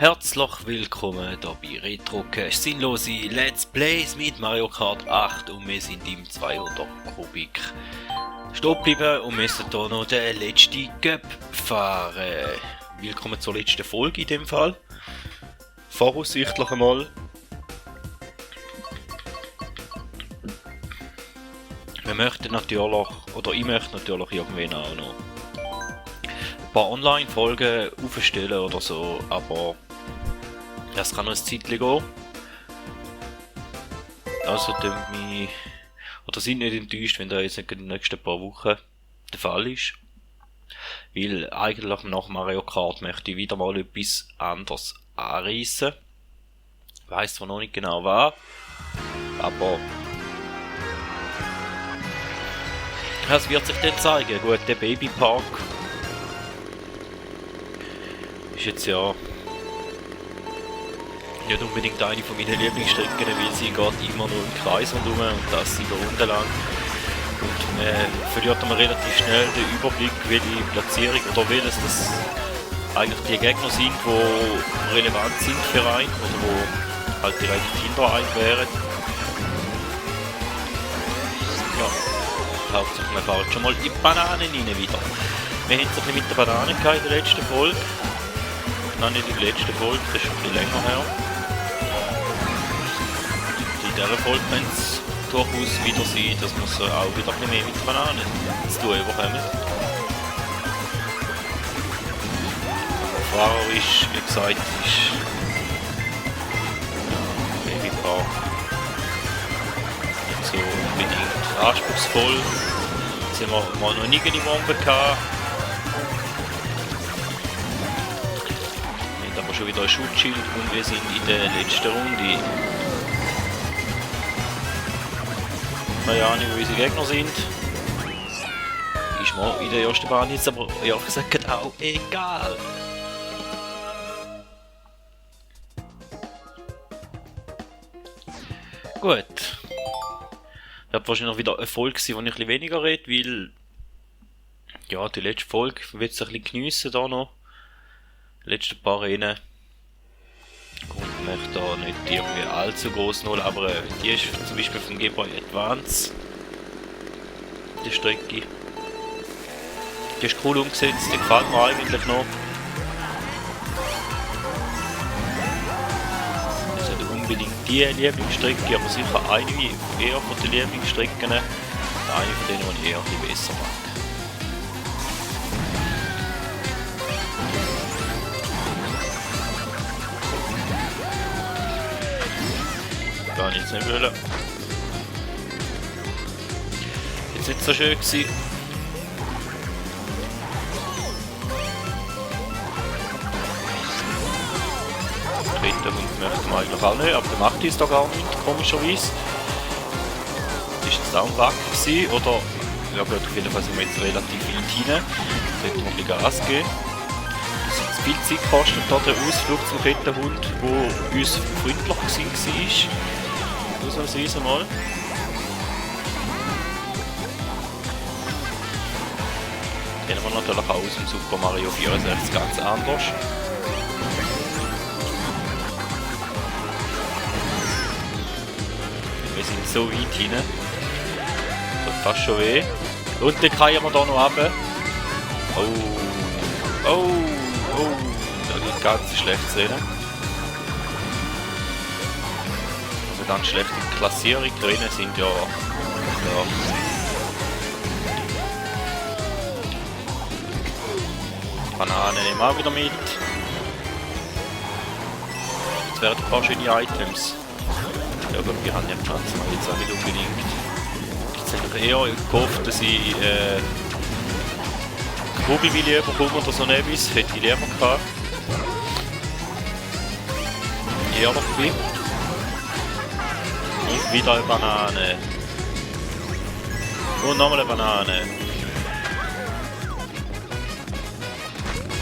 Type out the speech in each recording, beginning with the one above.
Herzlich willkommen hier bei Retrocast sinnlose Let's Plays mit Mario Kart 8 und wir sind im 200 Kubik stehen geblieben und müssen hier noch den letzten Cup fahren. Willkommen zur letzten Folge in dem Fall. Voraussichtlich einmal. Wir möchten natürlich, oder ich möchte natürlich irgendwann auch noch ein paar Online-Folgen aufstellen oder so, aber das kann noch ein Zeitchen gehen. Also sind nicht enttäuscht, wenn das jetzt in den nächsten paar Wochen der Fall ist. Weil eigentlich nach Mario Kart möchte ich wieder mal etwas anderes anreissen. Ich weiss zwar noch nicht genau was, aber es wird sich dann zeigen. Gut, der Babypark ist jetzt ja nicht unbedingt eine von meinen Lieblingsstrecken, weil sie geht immer nur im Kreis rundherum und das 7 Runden lang. Und man verliert man relativ schnell den Überblick, welche Platzierung oder welches das eigentlich die Gegner sind, die relevant sind für einen oder wo halt direkt hinter einem wären. Ja, hauptsächlich man fährt schon mal in die Bananen rein wieder. Wir haben es ein bisschen mit der Banane gehabt in der letzten Folge. Nein, nicht in der letzten Folge, das ist schon ein bisschen länger her. In dieser Folge kann es durchaus wieder sein, dass wir so auch wieder ein bisschen mehr mit Bananen zu tun bekommen. Fahrerisch, wie gesagt, ist Babypark nicht so unbedingt anspruchsvoll. Jetzt haben wir mal noch nie eine Bombe gehabt. Wir haben aber schon wieder ein Schutzschild und wir sind in der letzten Runde. Keine Ahnung, wie unsere Gegner sind. Ist mir in der ersten Bahn jetzt aber ehrlich gesagt auch egal. Gut. Wird wahrscheinlich noch wieder eine Folge sein, wo ich ein bisschen weniger rede, weil ja, die letzte Folge wird es ein bisschen geniessen da noch. Die letzten paar Rennen. Und möchte da nicht irgendwie allzu groß holen, aber die ist zum Beispiel vom Game Boy Advance. Die Strecke. Die ist cool umgesetzt, die gefällt mir eigentlich noch. Das ist nicht unbedingt die Lieblingsstrecke, aber sicher eine eher von den Lieblingsstrecken. Eine von denen, die ich eher ein bisschen besser mag. Gar nichts nicht wollen. Jetzt nicht so schön gewesen. Dritten Hund möchten wir eigentlich auch nicht, aber der macht uns da gar nicht, komischerweise. Ist jetzt auch ein Wack gewesen, oder? Ja gut, auf jeden Fall sind wir jetzt relativ weit rein. Sollten wir ein bisschen Gas geben. Das hat viel Zeit gekostet, da der Ausflug zum Kettenhund, der uns freundlich war. Ausnahmsweise mal. Kennen wir natürlich auch aus dem Super Mario 64 ganz anders. Wir sind so weit hinein. Das tut fast schon weh. Und dann fallen wir da noch runter. Oh. Da geht ganz schlecht Rennen. Ganz schlechte Klassierung drin sind ja. Bananen nehmen wir auch wieder mit. Jetzt werden ein paar schöne Items. Ja, aber wir haben ja Pflanzen jetzt auch nicht unbedingt. Jetzt hätte ich eher gehofft, dass ich Kugelwille bekomme oder so etwas. Hätte ich lieber gehabt. Eher noch ein. Und wieder eine Banane. Und nochmal eine Banane.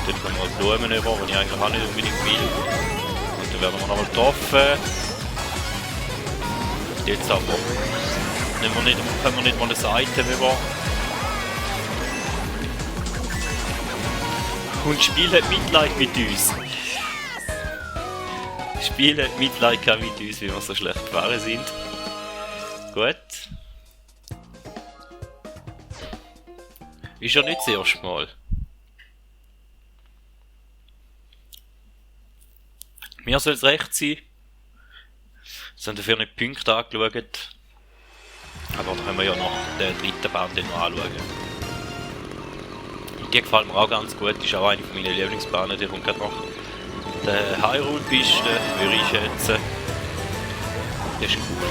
Dort können wir Blumen über, die ich eigentlich auch nicht unbedingt will. Und dann werden wir nochmal getroffen. Jetzt aber. Können wir nicht mal ein Item über. Und das Spiel hat Mitleid mit uns. spielen Mitleid mit uns, wie wir so schlecht gefahren sind. Gut. Ist ja nicht das erste Mal. Mir soll es recht sein. Es haben dafür nicht die Punkte angeschaut. Aber da können wir ja noch den dritten Band noch anschauen. Und die gefällt mir auch ganz gut. Ist auch eine meiner Lieblingsbahnen. Die kommt gerade nach der Hyrule-Piste, würde ich schätzen. Die ist cool.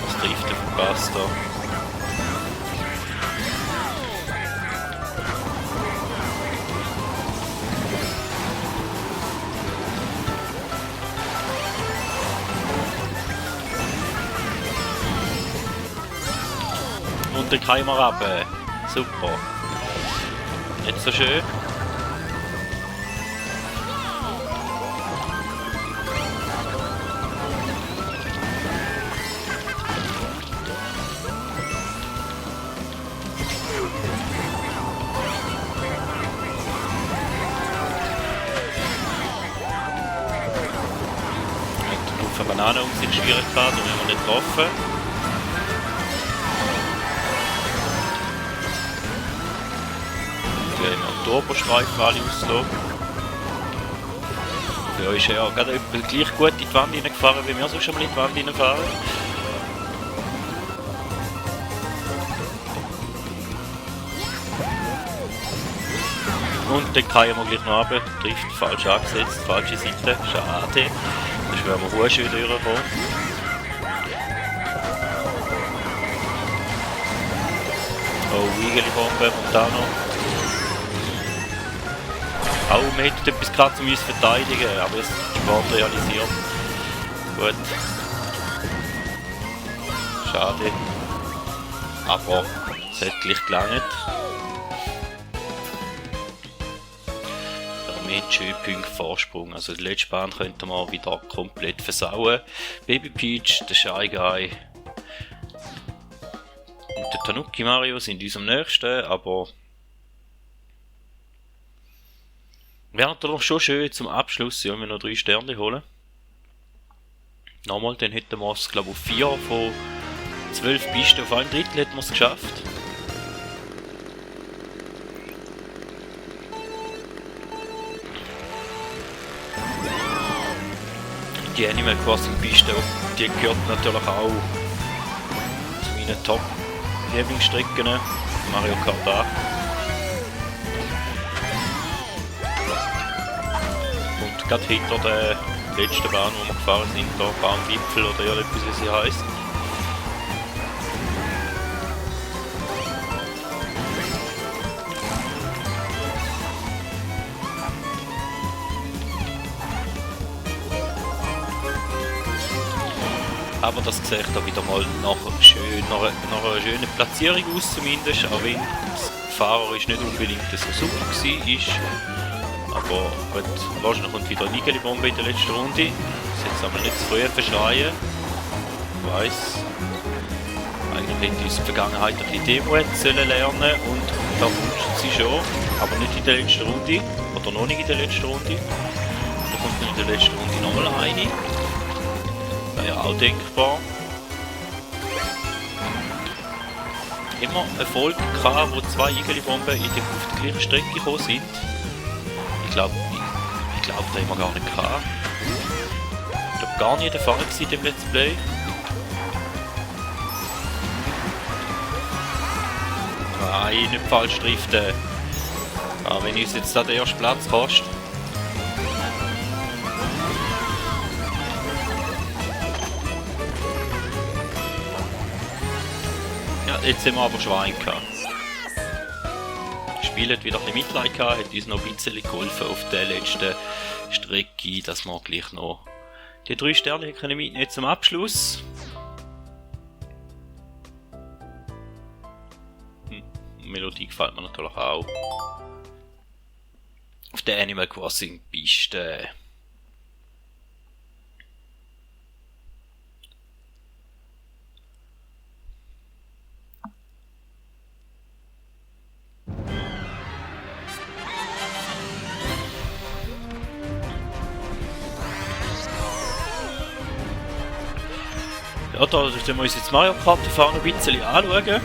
Das Driften verpasst da. Und den Keimer runter. Super. Nicht so schön. Auf eine Banane um sind Schwierigkeiten und wir haben nicht getroffen. Die Oberstreifen alle auslassen. Ja, ist ja gerade etwa gleich gut in die Wand reingefahren, wie wir sonst schon mal in die Wand reinfahren. Und dann fallen wir gleich noch runter. Trifft falsch angesetzt, falsche Seite. Schade. Das wären wir schön durchgekommen. Oh, Wiegelbombe, Montano. Auch wir hätten etwas gerade um uns verteidigen, aber es ist Sport realisiert. Gut. Schade. Aber es hat gleich gelangt. Wir haben schön Punkte Vorsprung. Also die letzte Bahn könnten wir wieder komplett versauen. Baby Peach, der Shy Guy und der Tanuki Mario sind uns am nächsten, aber wäre natürlich schon schön zum Abschluss, ja, wenn wir noch 3 Sterne holen. Nochmal, dann hätten wir es, glaube ich, auf 4 von 12 Pisten. Auf ein Drittel hätten wir es geschafft. Die Animal Crossing Piste, die gehört natürlich auch zu meinen Top-Lieblingsstrecken. Mario Kart 8. Und gerade hinter der letzten Bahn, wo wir gefahren sind, der Bahngipfel oder irgendetwas, wie sie heisst. Aber das sieht da wieder mal nach einer schönen Platzierung aus zumindest, auch wenn das fahrerisch nicht unbedingt so super war. Aber gut, wahrscheinlich kommt wieder eine Igelibombe in der letzten Runde. Das jetzt aber nicht zu früh verschreien. Ich weiss, eigentlich hätte uns die Vergangenheit ein bisschen Demut sollen lernen und da rutscht sie schon, aber nicht in der letzten Runde, oder noch nicht in der letzten Runde. Da kommt dann in der letzten Runde nochmal eine. Wäre ja auch denkbar. Immer Erfolg gehabt, wo 2 Igelibomben auf der gleichen Strecke gekommen sind. Ich glaube, da haben wir gar nicht gehabt. Ich glaube, gar nie der Fall in dem Let's Play. Nein, nicht falsch driften. Aber wenn uns jetzt da der erste Platz kostet. Ja, jetzt haben wir aber Schwein gehabt. Das Spiel hat wieder ein bisschen Mitleid gehabt, hat uns noch ein bisschen geholfen auf der letzten Strecke, dass wir gleich noch die 3 Sterne können mitnehmen zum Abschluss. Die Melodie gefällt mir natürlich auch. Auf der Animal Crossing Piste. Ja, da können wir uns jetzt Mario Kart TV noch ein bisschen anschauen,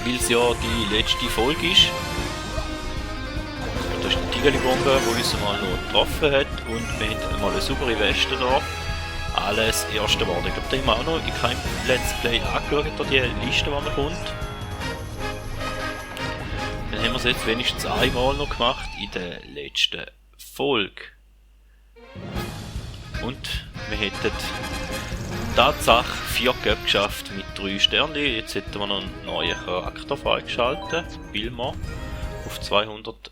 weil es ja die letzte Folge ist. Das ist die Tigeli-Bombe, die uns mal noch getroffen hat und wir haben mal eine saubere Weste da. Alles erste Mal. Ich glaube, da haben wir auch noch in keinem Let's Play angeschaut, da die Liste, die noch kommt. Dann haben wir es jetzt wenigstens einmal noch gemacht in der letzten Folge. Und wir hätten Tatsache 4 Cup geschafft mit 3 Sternen. Jetzt hätten wir noch einen neuen Charakter freigeschaltet, weil wir auf 200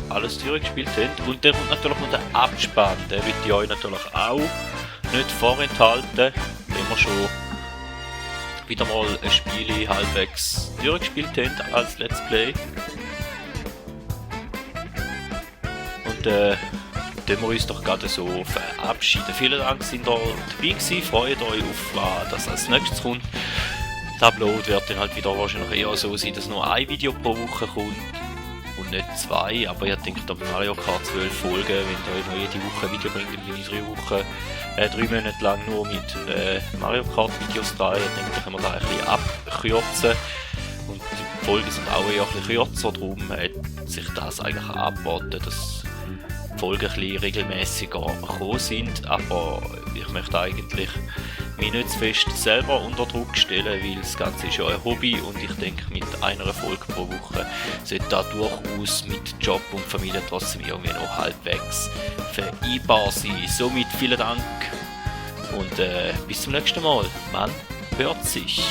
alles durchgespielt haben. Und dann kommt natürlich noch der Abspann, der wird ich euch natürlich auch nicht vorenthalten, wenn wir schon wieder mal ein Spiel halbwegs durchgespielt haben als Let's Play. Und dann wir uns doch gerade so verabschieden. Vielen Dank, sind ihr dabei gewesen. Freut euch auf das als nächstes kommt. Der Upload wird dann halt wieder wahrscheinlich eher so sein, dass nur ein Video pro Woche kommt und nicht 2. Aber ich denke, da Mario Kart 12 Folgen, wenn ihr noch jede Woche ein Video bringt, in 3 Monate lang nur mit Mario Kart Videos da, ich denke, da können wir da ein bisschen abkürzen. Und die Folgen sind auch eher ein bisschen kürzer, darum hat sich das eigentlich angeboten, dass die Folgen ein bisschen regelmäßiger gekommen sind, aber ich möchte eigentlich mich nicht zu fest selber unter Druck stellen, weil das Ganze ist ja ein Hobby und ich denke, mit einer Folge pro Woche sollte da durchaus mit Job und Familie trotzdem irgendwie noch halbwegs vereinbar sein. Somit vielen Dank und bis zum nächsten Mal. Man hört sich.